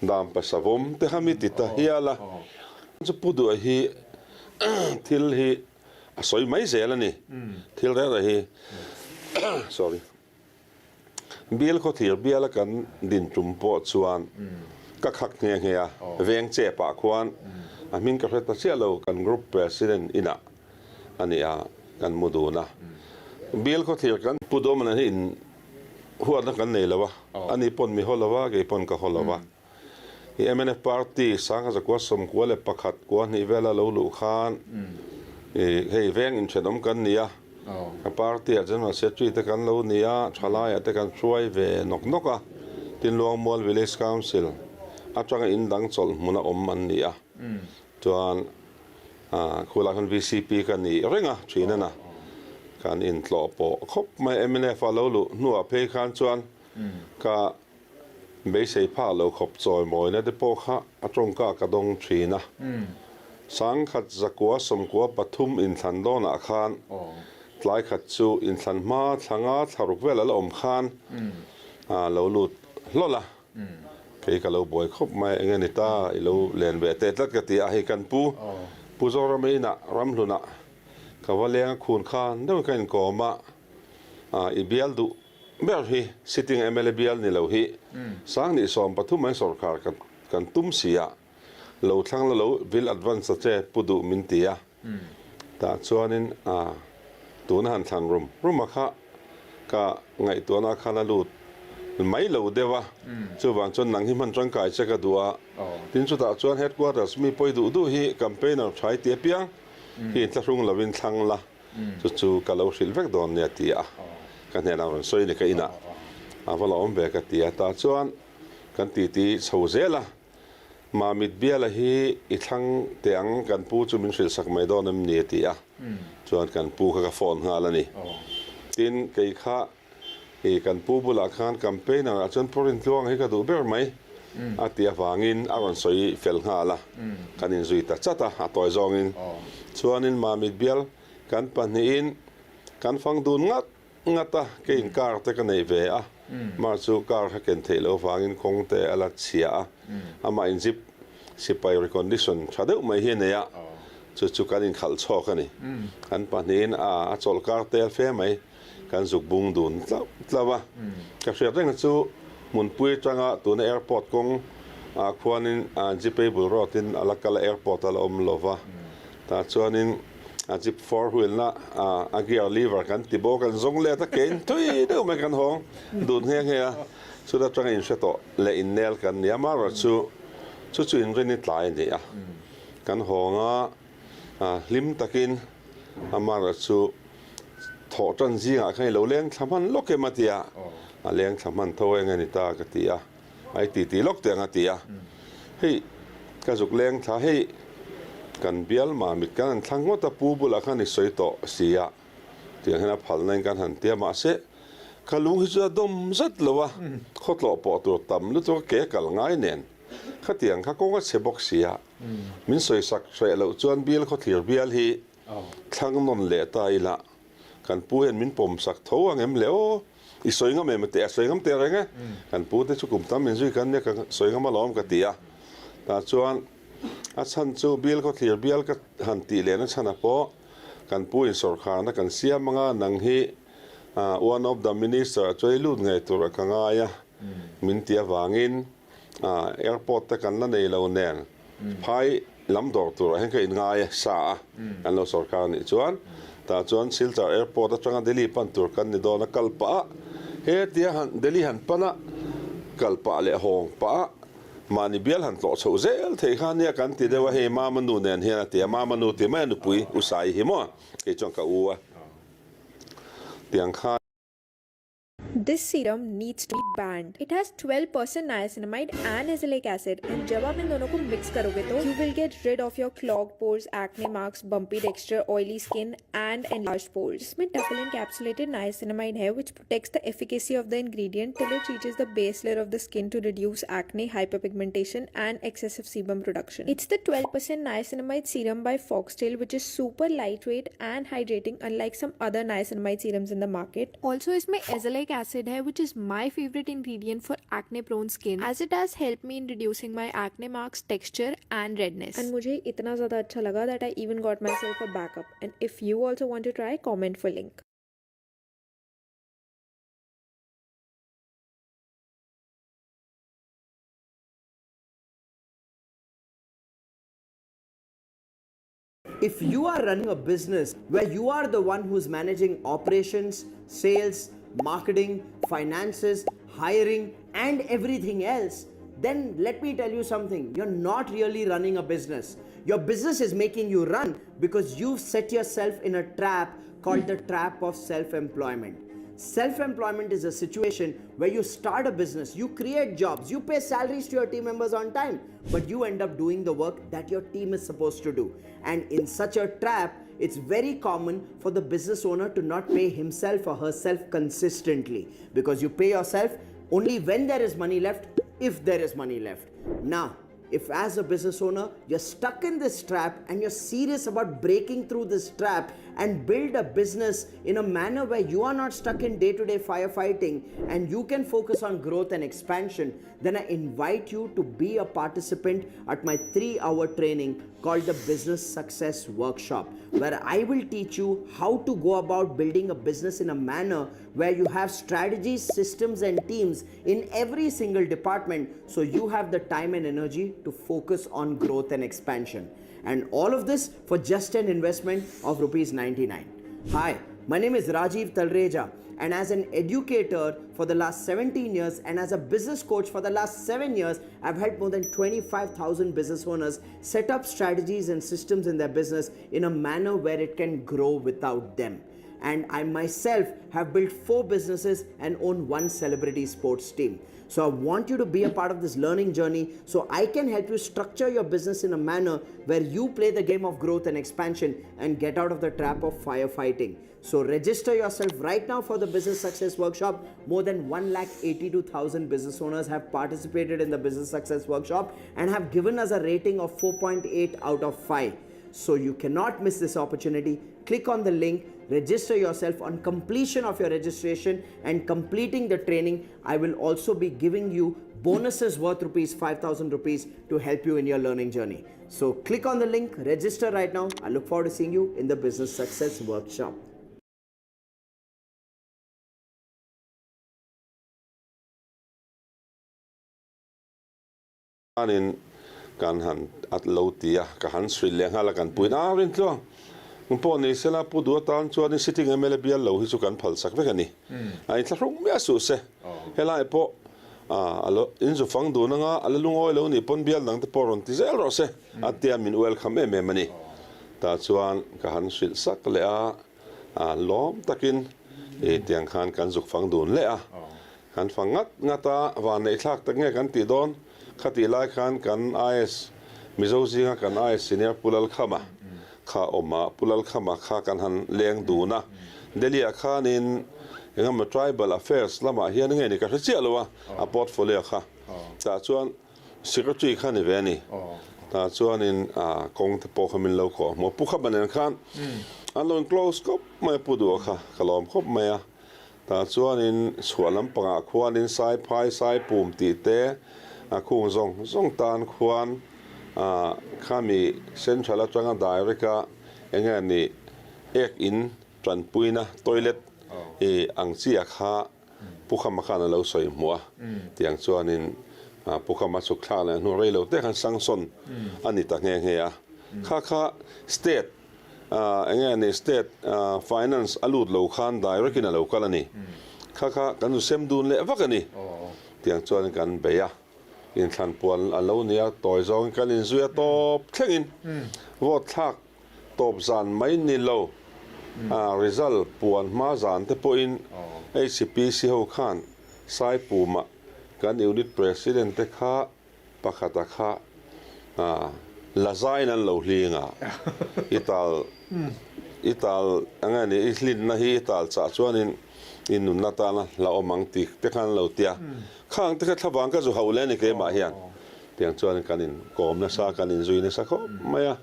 Dampa savawm te kha mi ti ta hial a, chu Pu Duha hi thil hi a sawi mai zel a ni, thil reng reng hi sorry bial khawthir biala kan din tum pawh chuan ka khak nghe nghe a, veng che pah khuan a hming ka hre ta chiah lo kan group president inah a ni a, kan mu dun a, bial khawthir kan Pu Duha hi in Huatna kan nei lo a, ani pawn mi haw lo a, kei pawn ka haw lo a. I mnf party sangha zakua 91 kua hnih vela lo luh khan i hei veng inthenawm kan ni a, ka party ah general secretary te kan lo ni a, thalai ah te kan hruai ve nawk nawk a, tin Luangmual Village Council atanga in dang chawlh hmuna awm an ni a, chuan Khulai khan vcp ka ni reng a, thin a kan intlawh pawh khawp mai. Mnf a lo luh hnuah phei khan chuan ka beisei phah lo khawp chawimawina te pawh kha a tawngka ka dawng thin a. Sangkhat zakua 93 inthlan dawnah khan tlai khat chu inthlan hma thla nga thla ruk vel a la awm khan lo lut hlawlh a. Kei ka lo buai khawp mai, eng nge ni ta, i lo len ve teh tlat ka ti a, hei kan pu, Pu Zorama inah Ramhlunah ka va leng a khun khan deuhin ka inkawm a, i bial duh ber hi sitting mla bial ni lo hi Sangni 13 an sawrkar kan tum si a, lo thlang la lo vil advance ta che pu duh min ti a, tah chuanin tuna han thlan rum rum a kha ka ngaihtuahna khan a lut mai lo deuh a, chuvang chuan nang hi hman tangkai che ka duh a, tin chutah chuan headquarters mi pawi duh duh hi campaigner tha i ti apiang hi inthlahrung lovin thlang la, chu chu ka lo hrilh vek dawn nia ti a, ka hnenah rawn sawi ni ka inah a va la awm ve ka ti a, tah chuan kan titi chho zel a. Mamit biala hi i thlang teh ang, kan pu chu min hrilhsak mai dawn em ni a ti a, chuan kan pu kha ka phone nghal a ni. Tin, kei kha i kan pu bulah khan campaigner ah chuan Pu Rintluanga hi ka duh ber mai a ti avangin a rawn sawi fel nghal a, kan inzui ta chat a, a tawi zawngin. Chuanin Mamit bial kan pahnihin kan fang dun ngat Ngat a, keiin car te ka nei ve a, mah chu car kha ken theih loh avangin kawng te a la chhia a, amah in jeep sipai recondition tha deuh mai hi a nei a, chu chu kan inkhalh chhawk a ni. Kan pahnihin a a chawlh kar tel fe mai, kan zuk bung dun tlauh tlauh a. Ka hriat reng chu hmunpui atanga tuna airport kawng ah khuanin jeepable road in a la kal a, airport a la awm lo va. Tah chuanin a jeep four wheel na a gear lever kan ti bawk kan zawng let a kein tui deuh mai kan hawng dun nghe nghe a, chuta atanga inhre tawh leh innel kan ni a, amaherawhchu chu chu inrin i tlai a ni a, kan hawng a hlim takin amaherawhchu thawh tan zingah khan i lo leng thla hman lawk em a ti a, a leng thla hman tho eng a ni ta ka ti a. Ai ti ti lawk teh ang a ti a, hei ka zuk leng thla hei kan bial mamit kan han thlang ngawt a pu bulah khan i sawi tawh si a tiang hian a phalna in kan han ti a mahse ka lung hi chu a dawm zat lo a khawtlawh pawh tur tam lutuk a ke kal ngai nen khatiang kha kawng a chhe bawk si a min sawisak hreh loh chuan bial khawthlir bial hi thlang nawn leh ta ila Kan pu hian min pawm sak tho ang em le aw, i sawi ngam em a ti a, sawi ngam teh reng e, kan pu te chu kum tam min zui kan nia ka sawi ngam alawm ka ti a, tah chuan a chhan chu bial khawthlir bial ka han tih leh na chhan a pawh kan pu in sawrkharna kan siam anga nang hi one of the minister ah chuan i lut ngei tur ah ka ngai a min ti avangin Airport te kan la nei lo nen phai lam dawr turah hian ka inngai a, sa a kan lo sawrkar a nih chuan tah chuan Silchar Airport atanga Delhi pan tur kan ni dawn a, kal pah a hetia han Delhi han pan a kal pah leh hawng pah a mahni bial han tlawh chhoh zel thei kha nia kan ti deuh a, hei Mama nu nen hian a ti a, Mama nu ti mai a nupui U Sai hi maw kei chuan ka u a tiang khan. This serum needs to be banned. It has 12% niacinamide and azelaic acid and जब आप इन दोनों को mix करोगे तो you will get rid of your clogged pores, acne marks, bumpy texture, oily skin and enlarged pores. इसमें double encapsulated niacinamide है which protects the efficacy of the ingredient till it reaches the base layer of the skin to reduce acne, hyperpigmentation and excessive sebum production. It's the 12% niacinamide serum by Foxtale which is super lightweight and hydrating unlike some other niacinamide serums in the market. Also इसमें azelaic acid Acid है which is my favourite ingredient for acne prone skin as it has help me in reducing my acne marks, texture and redness. And मुझे इतना ज़्यादा अच्छा लगा that I even got myself a backup. And if you also want to try, comment for link. If you are running a business where you are the one who's managing operations, sales, marketing, finances, hiring, and everything else, then let me tell you something you're not really running a business. Your business is making you run because you've set yourself in a trap called the trap of self employment. Self employment is a situation where you start a business, you create jobs, you pay salaries to your team members on time, but you end up doing the work that your team is supposed to do. And in such a trap, it's very common for the business owner to not pay himself or herself consistently because you pay yourself only when there is money left, if there is money left. Now, if as a business owner you're stuck in this trap and you're serious about breaking through this trap and build a business in a manner where you are not stuck in day to day firefighting and you can focus on growth and expansion, then I invite you to be a participant at my 3 hour training called the Business Success Workshop, where I will teach you how to go about building a business in a manner where you have strategies, systems, and teams in every single department so you have the time and energy to focus on growth and expansion. And all of this for just an investment of rupees 99. Hi, my name is Rajiv Talreja, and as an educator for the last 17 years and as a business coach for the last 7 years, I've helped more than 25,000 business owners set up strategies and systems in their business in a manner where it can grow without them. And I myself have built 4 businesses and own 1 celebrity sports team. So I want you to be a part of this learning journey so I can help you structure your business in a manner where you play the game of growth and expansion and get out of the trap of firefighting. So register yourself right now for the Business Success Workshop. More than 1,82,000 business owners have participated in the Business Success Workshop and have given us a rating of 4.8 out of 5. So you cannot miss this opportunity. Click on the link, register yourself. On completion of your registration and completing the training, I will also be giving you bonuses worth rupees 5,000 rupees to help you in your learning journey. So click on the link, register right now. I look forward to seeing you in the Business Success Workshop. Khanin kan han at lo ti a, ka han hrilh leh nghal a kan puin a rin tluang. Eng pawh ni sela Pu Duh atan chuanin sitting mla bial lo hi chu kan phal sak vek a ni. A inthlahrung miah suh se. Helai pawh a lo inzu fang dun anga a la lungawi lo nih pawn bial dang te pawh rawn ti zel rawh se a tia min welcome em em a ni. Tah chuan ka han hrilh sak leh a, lawm takin tiang khan kan zuk fang dun leh a. Kan fang ngat ngat a, van neih thlak tak nge kan tih dawn? Khatih lai khan kan IS, Mizo zinga kan IS senior Pu Lalkhama kha awm a, Pu Lalkhama kha kan han leng dun a. Delhi-ah khanin engemaw Tribal Affairs lamah hian nge ni ka hre chiah lo a, a portfolio kha. Tah chuan Secretary kha ni ve a ni. Tah chuanin kawng te pawh kha min lo kawh hmu a. Pu Khama nen khan an lo in close khawp mai a, Pu Duha kha ka lawm khawp mai a. Tah chuanin chhuah lampangah khuanin Saiphai, Saipum tih te a khung zawng zawng tan khuan khami Central atanga direct a enge ni ek in tanpuina toilet i ang chi a kha Pu Khama khan a lo sawi hmuh a, tiang chuanin Pu Khama chhuk thlak leh hnu rei lo te khan sanction a ni ta nghe nghe a, kha kha state Eng nge ni state finance a lut lo khan direct in a lo kal a ni. Kha kha kan zu sem dun leh vak a ni. Tiang chuan kan bei a, inthlan puan a lo ni a, tawi zawngin kan inzui a tawp thlengin vote thlak tawp zan mai ni lo, result puan hma zan te pawhin HCPC ho khan Saipumah kan unit president te kha Pakhata kha la zain an lo hling a, i tal i tal eng nge ni i hlinna hi i tal chah chuanin i nunna tana la awm ang tih te khan an lo ti a, khang te kha thlavang ka zu hauh leh a ni keimah hian tiang chuan kan in kawm nasa kan in zui nasa khawp mai a,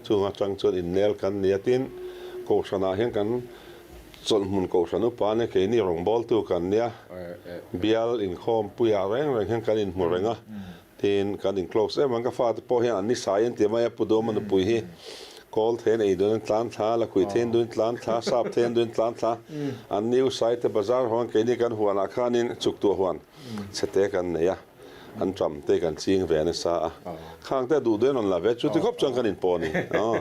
chung atang chuan innel kan ni a tin kohhranah hian kan. Chawlhhmun Kohhran upa nia keini rawngbawltu kan nia, bial inkhawmpuiah reng reng hian kan inhmu reng a, tin kan in close em ang, ka fate pawh hian an ni sai an ti mai a, Pu Duhawma nupui hi kawl thein ei duhin an tlan thla, lakhuih thein duhin tlan thla, sap thein duhin tlan thla, an ni usaite bazar huan keini kan huanah khanin chuktuah huan chhete kan nei a. An ṭam te kan ching ve nasa a, khang te duh duhin rawn la ve chu ti khawp chuan kan inpawh a ni. Aw,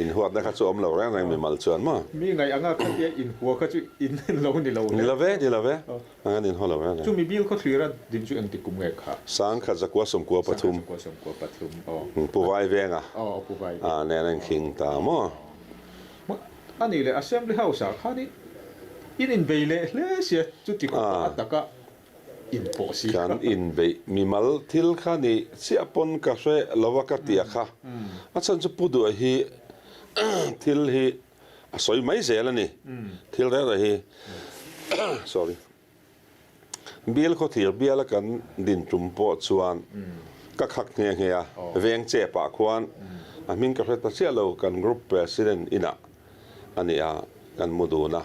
inhuatna kha chu awm lo reng reng mimal chuan maw? Mi ngaih anga khatia inhua kha chu in lo ni lo Ni lo ve, ni lo ve, ang an inhaw lo reng reng. Chu mi bil khawthlir a din chu engtik kum nge kha? 1973. 1973, aw. Pu Vai Venga. Aw, Pu Vai Venga. A nen an khing ta maw? A nih leh Assembly House ah khan in inbei leh hle sia chuti khawpa a taka inpawh si Kan inbeih mimal thil kha ni chiah pawn ka hre lo a ka ti a kha. A chhan chu Pu Duh hi thil hi a sawi mai zel a ni. Thil reng reng hi sorry Bial khawthir biala kan din tum pawh chuan ka khak nghe nghe a, veng chep ah khuan a hming ka hre ta chiah lo kan group president inah a ni a, kan mu dun a.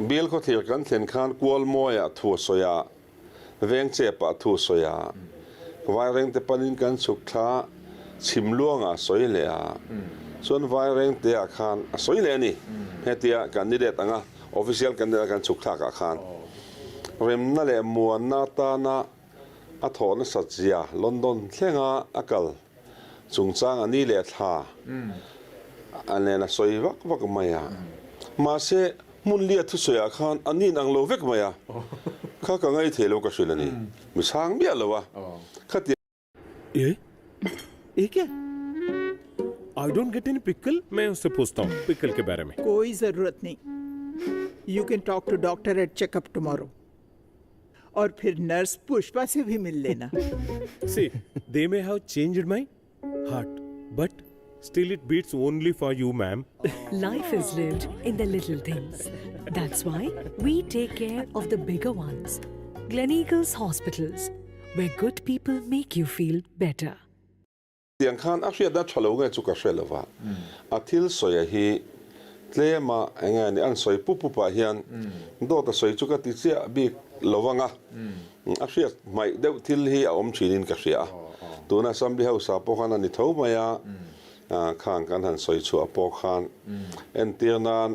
Bial khawthlir kan thlen khan Kualmawiah thu a sawi a, Vengchepah thu a sawi a, Vairengte panin kan chhuk thla Chhimluangah a sawi leh a, chuan Vairengteah khan a sawi leh a ni. Hetia candidate anga official candidate a kan chhuk thlakah khan remna leh muanna atana a thawh nasat zia London thlenga a kal chungchang a ni leh thla a nen a sawi vak vak mai a. Mahse, hmun lia thusawiah khan a nin ang lo vek mai a, kha ka ngaithei lo ka hrilh a ni. Mi chhang miah lo a, khati. E? E kya? I don't get any pickle? मैं उससे पूछता हूँ पिकल के बारे में कोई जरूरत नहीं you can talk to doctor at checkup tomorrow और फिर नर्स पुष्पा से भी मिल लेना See, they may have changed my heart, but still it beats only for you, ma'am. Life is lived in the little things. That's why we take care of the bigger ones. Gleneagles Hospitals, where good people make you feel better. Tiang khan a hriatna tha lo nge chu ka hre lova, a thil sawi a hi tlem a eng nge ni an sawi pup pup ah hian dawt a sawi chu ka ti chiah bik lo vang a, a hriat hmaih deuh thil hi a awm thin in ka hria a, tuna Assembly House ah pawh khan a ni tho mai a, khang kan han sawi chhuah pawh khan entir nan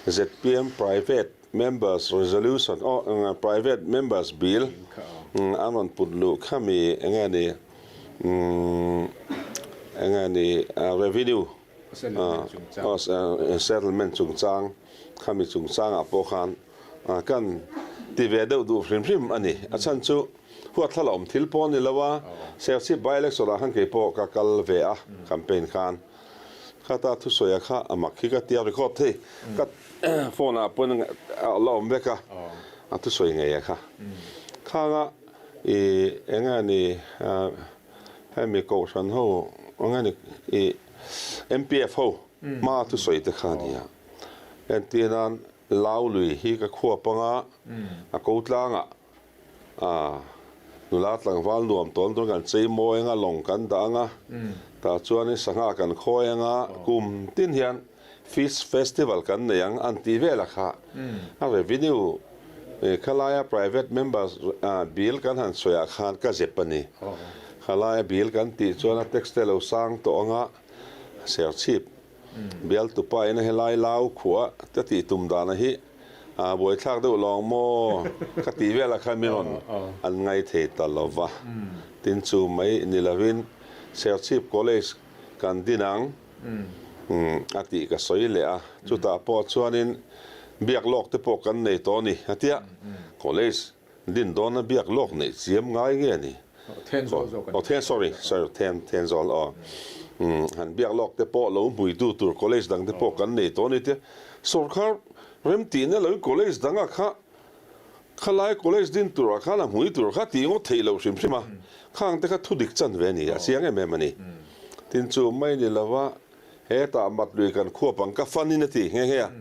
zpm private Members Resolution aw Private Members Bill an rawn put luh kha mi eng nge ni eng nge ni Revenue Settlement chungchang kha mi chungchangah pawh khan kan ti ve deuh duh hrim hrim a ni. A chhan chu huatthla la awm thil pawh a ni lo a, Serchhip by-election ah khan kei pawh ka kal ve a campaign khan. Khata thusawi a kha a mak hi ka tia record thei ka phone ah pawn a la awm vek a a thusawi ngei a kha khanga i eng nge ni hemi kohhran ho eng nge ni i MPF ho hma thusawi te kha a ni a entir nan Laului hi ka khuap anga a ko tlangah A, nula tlangval nuam tawn dawn kan chei mawi anga lawng kan dah anga, tah chuanin sangha kan khawi anga kum tin hian Fish Festival kan nei ang an tih vel a kha. A revenue khalaia private members bill kan han sawi ah khan ka zep a ni. Khalaia bill kan tih chuan a tax te lo sang tawh anga serchhip Bialtupa in a helai lau khuah ka tih tum dana hi a buaithlak deuh lawng maw ka tih velah khan min rawn an ngai thei ta lo va. Tin chu mai ni lovin Serchhip College kan din ang a tih ka sawi leh a, chutah pawh chuanin biak lawk te pawh kan nei tawh a ni a tia College Din dawna biak lawk neih chiam ngai nge ni? Thenzawl zawk a ni. Aw then sorry sorry then Thenzawl aw. Han biak lawk te pawh lo hmuitu tur college dang te pawh kan nei tawh a ni tia sorkar remtihna loin college danga kha khalai college din turah khan a hmui tur kha tih ngawt theih loh hrim hrim a khang te kha thudik chan ve a ni a chiang em em a ni. Tin chu mai ni lova hetah mat lui kan khuap ang ka fan in a ti nghe nghe a.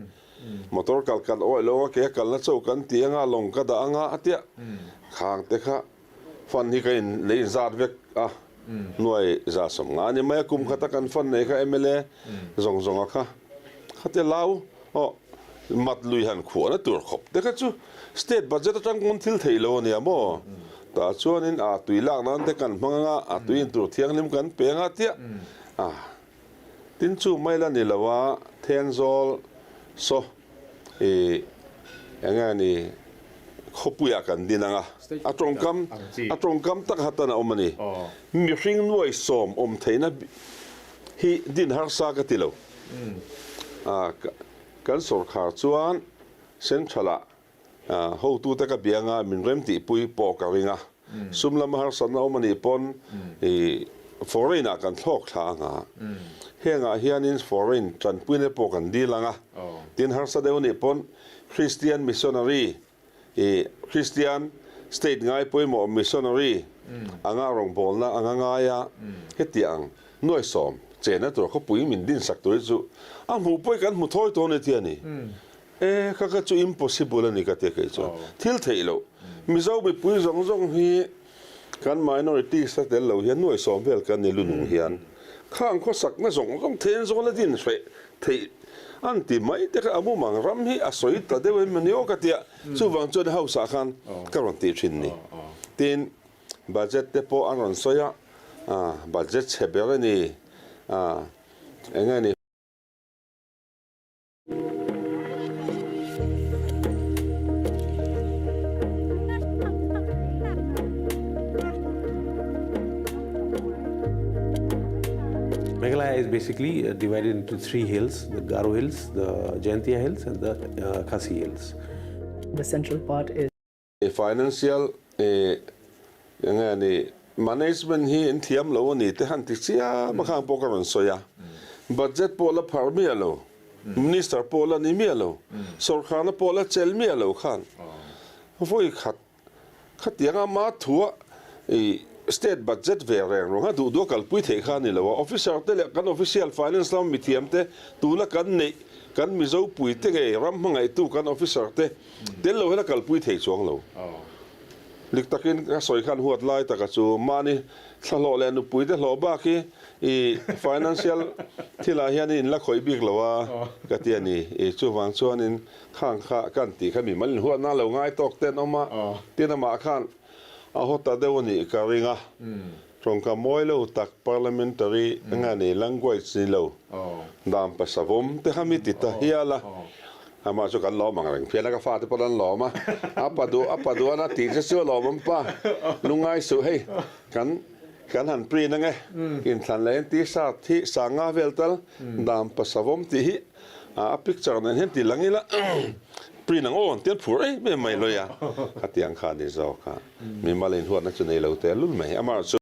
Motor kal kan awih lo a, ke a kalna chauh kan ti anga, lawng ka dah anga a tia. Khang te kha fund hi ka in lei inzat vek a, nuai za sawm nga a ni mai a, kum khata kan fund nei kha mla zawng zawng a kha. Khatia lau Aw, mat lui han khuahna tur khawp te kha chu state budget atang pawn thil theih lo a nia maw? Tah chuanin a tui lak nan te kan hmang anga a tui in tur thianghlim kan pe anga tiah a tin chu mai la ni lo a, Thenzawl saw i eng nge ni khawpuiah kan din anga a tawngkam a tawngkam tak hatan a awm a ni. Mihring nuai sawm awm theihna hi din harsa ka ti lo. Kan sawrkhar chuan Central-ah hotute ka bia anga min rem tihpui pawh ka ring a, sum lama harsatna awm a nih pawn foreign-ah kan thlawk thla anga, hengah hianin foreign tanpuina pawh kan dil anga, tin harsa deuh a nih pawn Christian missionary I Kristian state ngai pawimawh missionary anga rawngbawlna anga ngaia hetiang nuaisawm chenna tur khawpui min dinsak tur hi chu a hmuh pawh hi kan hmu thawi tawh a ni tia ni. E kha kha chu impossible a ni ka tia kei chuan thil theih loh. Mizo mipui zawng zawng hi kan minorities a tel lo hian nuaisawm vel kan ni lunung hian khang khawsakna zawng zawng then zawn a din hreh theih an ti mai te kha a mumang ram hi a sawi ta deuh em ni aw ka tia chuvang chuan house ah khan ka rawn tih thin ni tin budget te pawh an rawn sawi a budget chhe ber a ni a eng nge ni. Meghalaya is basically uh, divided into three hills, the Garo Hills, the Jaintia Hills and the uh, Khasi Hills. The central part is Financial eng nge ni management hi in thiam lo a ni te han ti chiam a khang pawh ka rawn sawi a, budget pawh la phar miah lo, minister pawh la ni miah lo, sawrkharna pawh la chel miah lo khan vawi khat khatiang a ma thua i state budget ve reng reng a duh duh a kalpui theih kha a ni lo a, officer te leh kan official finance lama mithiam te tuna kan neih kan Mizo puite ngei ram hmangaihtu kan officer te Tel lo hian a kalpui thei chuang lo. Dik takin ka sawi khan huat lai taka chu mahni thlahlawh leh nupui te hlawh bak hi i financial thilah hian i inla khawih bik lo a ka ti a ni. I chuvang chuanin khang kha kan tih kha mimal inhuatna lo ngai tawk te an awm a, tin amah khan a haw ta deuh a nih ka ring a. Tawngka mawi lo tak parliamentary eng ni language ni lo dan pasavawm te kha mi ti ta hial a, amah chu kan lawm ang reng phian a, ka fate pawn an lawm a, a pa duh a pa duh a tih che chu a lawm ang pa, lungngai suh hei kan kan han print ange inthlan leh t-shirt hi sanga vel tal dan pasavawm tih hi a picture nen hian ti lang ila print ang aw an tian phur em em mai lawia khatiang kha a ni zawk a, mimal inhuatna chu nei lo teh lul mai amah chu.